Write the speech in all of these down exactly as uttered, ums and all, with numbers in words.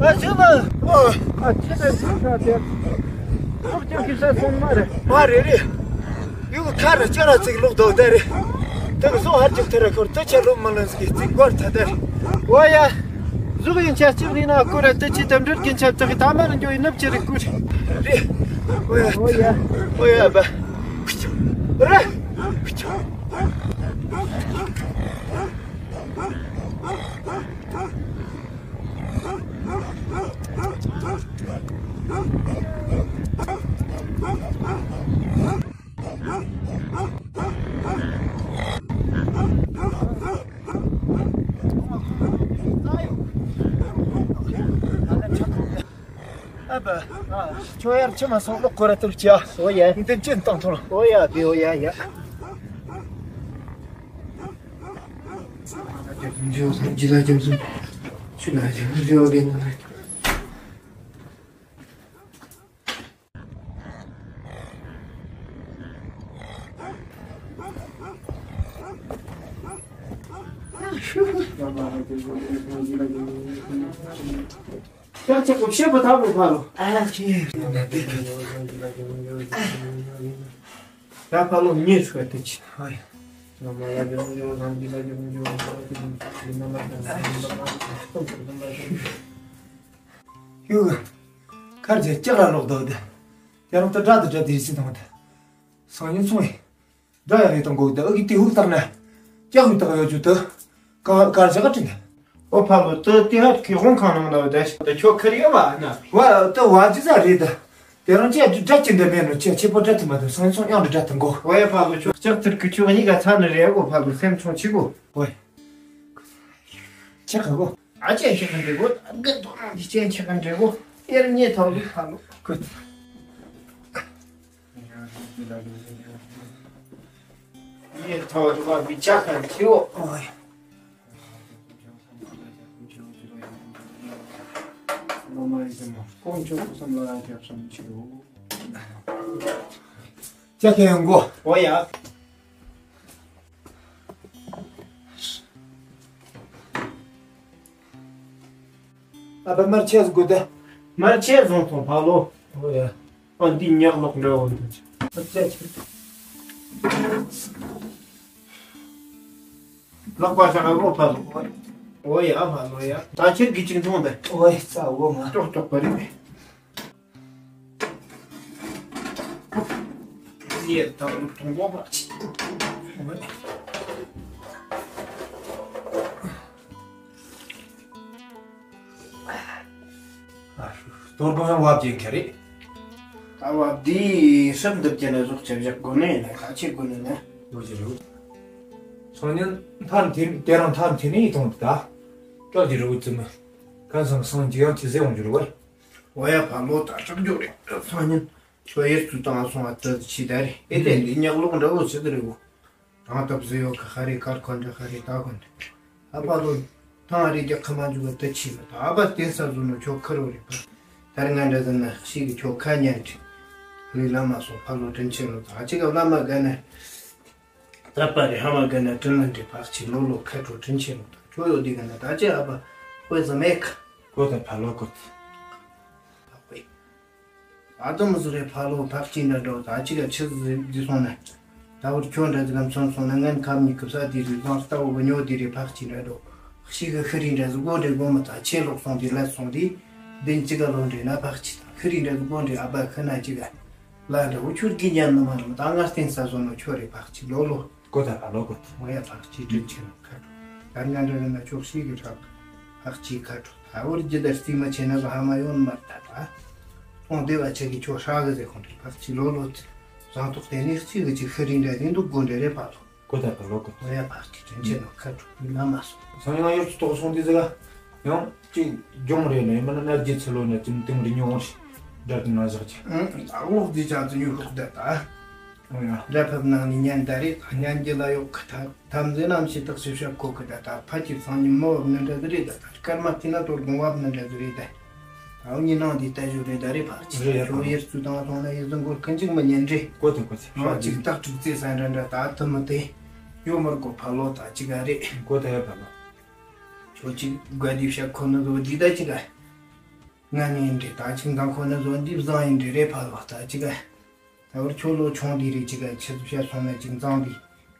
ཨ་ཅེ་ལ། ཨ་ཅེ་ལ་ཅི་ས་དེ། ལོག་ཅིག་གི་ས་སོང་མ་རེད། མ་རེད་རེད། ཡུ་གུ་ཁ་ར་ཅ་ར་ཅིག་ལོག་དོ་དེ་རེད། དེ་གི་སོང་ཧར་ཅིག་ཐེ་ར་ཁོར་དེ་ཆ་ལོ་མ་ལོན་སི་གི་ཅིག་གོར་ཐ་དེ་རེད། ཨོ་ཡ། གཟུགས་ཡིན་ཆ་ཅིག་རིན་ན་ཀུ་ར་དེ་ཅི་དམ་འབྲེལ་གིན་ཆ་ཅིག་གི་ཐ་མ་ར་འགྱོ་ཡི་ནུབ་ཅི་རེད་ཀུ་རེད། རེད། ཨོ་ཡ། ཨོ་ཡ། ཨོ་ཡ་བ། རེད། ཨ་ཕ། ཁྱོད་ཡར་ཕྱི་མ་སོང་ལོག་ཁོ་ར་ཐུག་ཅིག་ཨོ་ཡ། འདི་ཅི་བཏང་ཐོངས། ཨོ་ཡ་དེ་ཨོ་ཡ་ཡ། ཀྱག་ཀྱག་གི་བཤད་པ་ཐབས་རུ་ཕ་རུ། ཨ་ལ་ཁྱེད། ད་ཕ་ལོ་ཉེས་ཚོད་དེ་ཆི། ཧོ་ཡ། ཡུ། ཁར་ཇེ་ལྕགས་ར་ལོག་དོ་དེ། དེ་རང་ད་དགྲ་དེ་དགྲ་དེ་རིགས་སྲིད་དང་དེ། སང་ཉིན་སོང་ཡིན། དགྲ་ཡག་ཡོད་དང་གོ་དེ་ཨུ་གི་དེ་ཧུག་ལྟར་ན། ལྕགས་ཡོད་དང་ཡོད་རྒྱུ་དེ། ཀ་ཀར་ཇག་དྲིན་དེ། ཨོ་ཕ་ལོ་དེ་དེ་ཧ་གི་ཧོང་ཁང་ནང་ལ་དེ་ཤ་དེ་ཁྱོད་ཁར་ཡོད་བ་ན། བ་དེ་བ་ཇི་ཟ་རེད་དེ། དེ་རང་ཅེ་དགྲ་ཅི་འདྲ་མེད་ནོ་ཅེ་ཆེ་པོ་དགྲ་དེ་མ་དེ་སང་ཉིན་སོང་ཡང་དེ་དགྲ་དེ་གོ། ཨོ་ཡ་ཕ་ལོ་ཁྱོད་ལྕགས་ཐུར་གི་ཁྱོད་གཉིས་ཀ་ཚ་ནི་རེད་གོ། ཕ་ལོ་སེམས་ཆུང་ཆི་གོ། ཨོ་ཡ། ཆེ་ག་གོ། ཨ་ཅེ་ཆེ་ག་འདྲེ་གོ། ཨ་ག་དོ་ན་འདི་ཅན་ཆེ་ག་འདྲེ་གོ། ཡར་ཉེ་ཐོག་ལུག་ཕ་ལོ་ཁུ། ཉེ་ཐོག་ལུག་པ་མི་ཆ་ག་ཆེ་བོ། ཨོ་ཡ། ལོ་མ་ཡི་ཀོང་ཆོག་བསམ་ལ་རྒྱབ་བསམ་ཆེ་བོ། ཅག་ཁེ་ཡོང་གོ། ཨོ་ཡ། ཨ་ཕ་མར་ཆས་དགོས་ད། མར་ཆས་བཟུང་ཐོངས་ཕ་ལོ། ཨོ་ཡ། ཨ་འདི་ཉག་ལོག་འདྲ་བོ་འདུག་ཨ་ཅག་ཁེ། ལག་པ་ཤ་ཁ་གོ་ཕ་ལོ། ཨོ་ཡ་ཕ་ལོ་ཡ། ད་ཁྱེད་ཀྱིས་ཅིག་མཐོང་དེ། ཨོ་ཡ་རྩ་བོ་མ། ཀྲོག་ཀྲོག་པ་རེད། ཡེ་ད་རུང་མཐོང་གོ་ཕ་ཆི། ཨ་ཧྲུ། དོར་གོང་ཡང་བབ་ཀྱི་ཁ་རེད། ད་བབ་འདི་སྲབ་འདེབས་ཀྱི་ན་ཟོག་ཆབ་བཞག་དགོས་ནི་ཡིན་ན་ཁ་ཆེ་དགོས་ནི་ན། ལོ་ཅི་རུ། སང་ཉིན་མཐར་འཐེན་དེ་རང་མཐར་འཐེན་ནི་ཡིན་དང་ད། སྐྲག་ཅི་རུ་བུ་ཙི་མི། གང་སང་སང་ཅི་ཡང་ཅི་ཟེར་འོང་རྒྱུ་རུ་བ། ཨོ་ཡ་ཕ་ལོ་ད་སྐྲག་རྒྱུ་རེད། སང་ཉིན་ཁྱོད་ཡེར་ཚུལ་བཏང་སོང་བ་ད་ཆི་ད་རེད། ཨེ་དེ་འདི་ཉག་ལོག་འདྲ་བོ་ཆི་ད་རེད་བོ། རང་སྟབས་བཟོས་ཡོད་ཁ་ཧ་རེ་ཀར་ཁོ་འདྲ་ཧ་རེ་ད་ཁོ་འདྲ། ཨ་ཕ་ལོ། ཐང་ཨ་རེ་རྒྱག་ཁ་མ་འཇུག་ག་ད་ཆི་མ་ད་ཨ་ཕ་བསྟན་ས་བཟོ་ནོ་ཁྱོད་ཁར་བོ་རེད་པ། ད་རེ་ང་འདྲ་ཟེར་ན་ཤི་གི་ཁྱོད་ཁ་ཉན་ཁྲི། ལུས་ལ་མ་སོང་ཕ་ལོ་དྲིན་ཆེ་ལོ་ད་ཅི་ག་བླ་མ་དགའ་ན། དད་པ་རེ་ཧ་མ་དགའ་ན་དྲིན་ལན་འདྲེ་ཕག་ཆེ་ལོ་ལོ་ཁ་དྲོ་དྲིན་ཆེ་ལོ་ད་ཁྱོད་ཡོད་དེ་ག་ན་ད་ཅི་ཨ་ཕ་དཔེ་ཟ་མེད་ཁ། གོ་ད་ཕ་ལོ་གོ་ད། ཨ་དམ་ཟུ་རེ་ཕ་ལོ་ཐག་ཅིག་འདྲ་འགྲོ་ད་ཅི་ག་ཆི་ཟི་ཟི་སོང་ན། ད་བར་ཁྱོད་འདྲ་ཟི་གམ་ཚོན་སོང་ན་ངན་ཁམ་གཉིས་ཀི་ས་དེ་རི་ལང་ལྟ་བུ་གི་ཉོ་དེ་རི་ཕག་ཅིག་འདྲ་འགྲོ། ཤི་གི་ཤི་རི་འདྲ་ཟི་གོ་འདྲེ་གོ་མི་ད་ཆེ་ལོག་སོང་དེ་ལ་སོང་དེ། བདེན་ཅི་ག་ལོ་འདྲེ་ན་ཕག་ཅིག་དང་ཤི་རི་འདྲ་ཟི་གོ་འདྲེ་ཨ་བ་ཤི་ན་ཅི་ག་ལ་འདྲ་བུ་ཆུར་གི་ཉན་ནི་མ་རུང་ད་ང་བསྟན་ས་བཟོ་ནོ་ཁྱོད་རེ་ཕག་ཅིག་ལོ་ལོ། གོ་ད་ཕ་ལོ་གོ་ད། ང་ཡ་ཕག་ཅིག་དྲིན་ཆེ་ནོ་ཁ་དྲོ། ད་ང་འདྲ་རེ་ན་ཁྱོད་ཤི་གི་ཕག་ཕག་ཅིག་ཁ་དྲོ། ད་འོར་ཇི་ལྟར་རྩིས་མ་ཆེ་ན་ལ་ཧ་མ་ཡོང་མར་ད་ད། མཐོང་བདེ་བ་ཆེ་གི་ཁྱོད་ཧྲག་གི་ཟེར་ཁོང་ཁྲིད་ཕག་ཅི་ལོ་ལོ་ཚེ། བཟང་ཐོག་དེ་ནས་གཅིག་གི་གཅིག་ཤི་རིང་འདྲ་དེ་འདུག་དགོ་འདྲ་རེད་ཕ་ལོ། གོ་ད་ཕ་ལོ་གོ། ང་ཡ་ཕག་ཅི་དྲིན་ཆེ་ནོ་ཁ་དྲུག་མི་ལ་མ་སོང་། སང་ཉིན་ཡོད་ཚུལ་ཐོག་སོང་དེ་ཟེར་ག་ཡང་གཅིག་ལྗོངས་རེད་ལ་ཡིན་མིན་ན་རྒྱུ་ཚུལ་ལོ་ན་ཅིམ་དེང་རི་ཉོ་འོང་ཞིག་འདྲ་དུ་ན་བཞག་ཅིག་ཨང་ད་གློག་དེ་ཅང་དུ་ཉོ་ཤོག་ད་ད། འོ་ཡ། འདྲ་ཕབ་ནང་ནས་ཉན་ད་རེད་ཉན་རྒྱུ་ལ་ཡོག་གི་ཐབས། ཐམས་ཅད་རྣམ་ཤེས་དག་ཤེས་བྱ་ཁོ་གི་ད་ད་ཕ་གི་ཚང་ཉིན་མོ་བབ་ནི་འདྲ་ཟི་རེད་ད་ད་སྐར་མ་ཐི་ན་དོར་དགོང་བབ་ནི་འདྲ་ཟི་རེད་ད། ད་འུ་གཉིས་ནང་འདི་ལྟ་ཞོ་རེད་ད་རེད་ཕ་ཅི་རེད་ད་ཁྱོད་ཡར་ཚུལ་དང་སོང་ན་ཡི་ཟི་མགོར་ཁི་འཇིག་མི་ཉན་རེད། གོ་ད་གོ་ད་ཧྲ་ཅིག་ཏག་ཀྲིག་རྩེ་ས་འདྲ་འདྲ་ད་ཐུ་མི་དེ། ཡོ་མར་གོ་ཕ་ལོ་ད་ཅི་ག་རེད། གོ་ད་ཡ་ཕ་ལོ། ཁྱོད་ཅིག་དགའ་དེ་བྱ་ཁོ་ནི་ཟོ་འདི་ད་ཅི་ག་ང་ནི་འདྲེ་ད་ཅིག་འདང་ཁོ་ན་བཟོ་འདི་བཟང་ཡིན་འདྲེ་རེད་ཕ་ལོ་ད་ཅིག་ག་ད་བར་ཁྱོད་ལོ་ཆུང་དེ་རེད་ཅིག་ག་ཆེ་ཚུ་བཤད་སོང་ན་ཅིག་མཛངས་དེ་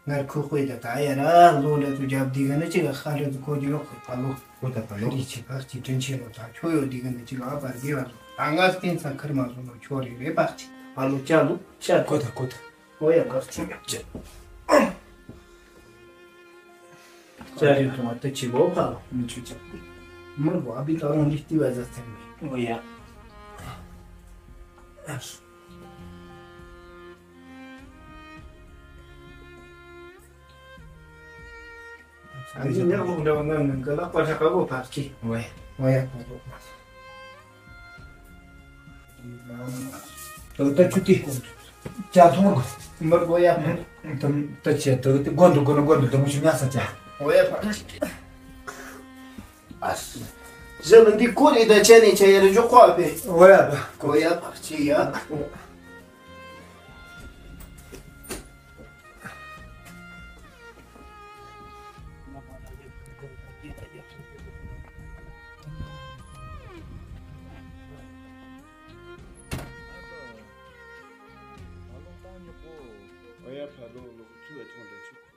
ངར་ཁུ་དཔེ་ད་ད་ཡ་ར་ལོ་འདྲ་ཚུ་རྒྱབ་དེ་ག་ན་ཅིག་ག་ཁ་འདྲ་ཚུ་ཁོ་ཅིག་ལོ་ཁོ་ཕ་ལོ། གོ་ད་ཕ་ལོ། རི་ཆེ་ཕག་ཅིག་དྲིན་ཆེ་ལོ་ད་ཁྱོད་ཡོད་དེ་ག་ན་ཅིག་ཨ་པར་དགེ་བ་ལོ་ད་ང་བསྟན་ས་ཁར་མ་སོང་ལོ་ཁྱོད་རེད་རེད་ཕག་ཅིག་ཕ་ལོ་ཅ་ལུ་ཤ་གོ་ད་གོ་ད། ཨོ་ཡ་ཕག་ཅིག་ཡོད་ཅེ། ཅ་རེ་ཐུང་བ་ཏི་ཆི་བོ་ཕ་ལོ་མི་ཆུ་ཅག་མི་བོ་ཨ་བི་ད་རུང་ལི་ཏི་བ་ཟ་ཚེ་མི། ཨོ་ཡ། ཨ་ནི་ནག་ལོག་འདྲ་བ་ངང་ངང་གི་ལག་པ་ཧྲ་ག་གོ་ཕར་ཅི། ཝེ། ཝེ་ཡ་གོ་གོ། ད་ད་ཆུ་ཏི། ཅ་ཐོང་གོ། མར་གོ་ཡ། ད་ད་ཅེ་ད་ཏི་གོ་འདུག་གོ་ན་གོ་འདུག་ད་མུ་ཤི་ཉ་ས་ཅ། ཝེ་ཡ་ཕར་ཅི། ཨ། ཟེར་ལ་འདི་ཁོ་རེ་ད་ཆ་ནས་ཆ་ཡ་རེ་ཞོག་ཁོ་ཨ་པེ། ཝེ་ཡ་ད། གོ་ཡ་ཕར་ཅི་ཡ། ཨ་ཡ་ཕ་ལོ་ལོ་ཆུ་བ་ཆུང་འདྲ་ཆུ།